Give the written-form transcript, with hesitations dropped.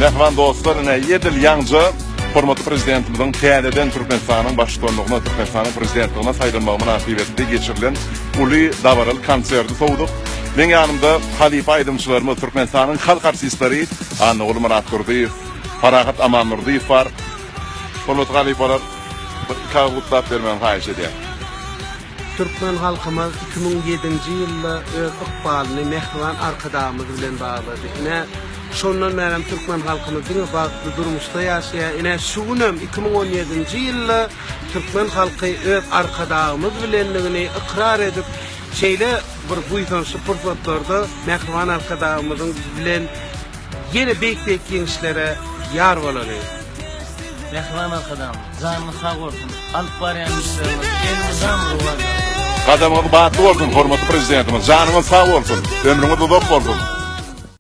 Mähriban dostlar, ine edil ýaňja hormatly Prezidentimiziň täzeden Türkmenistanyň Baştutanlygyna, Türkmenistanyň Prezidentligine saýlanmagy mynasybetli geçirilen uly dabaraly konserti sowduk. Meň ýanymda halypa aýdymçylarymyz, Türkmenistanyň halk artistleri Annaguly Myratdurdyýew, Parahat Amandurdyýew bar. Hormatly halypalar, bir iki agyz gutlap bermegini haýyş edýän. Türkmen halkymyz 2007-nji ýylda öz ykbalyny mähriban Arkadagymyz bilen baglady. Ine, şondan bärem türkmen halkymyz diňe bagtly durmuşda ýaşaýar. Ine, şu günem 2017-nji ýylda türkmen halky öz Arkadagymyz bilendigini ykrar edip, şeýle bir buýsançly pursatlarda mähriban Arkadagymyzyň bilen ýene beýik-beýik ýeňişlere ýar bolaly. Mähriban Arkadagymyz, janyňyz sag bolsun, alyp barýan işleriňiz elmydama rowaç alsyn. Gadamyňyz batly bolsun, hormatly Prezidentimiz, janyňyz sag bolsun, ömrüňiz uzak bolsun!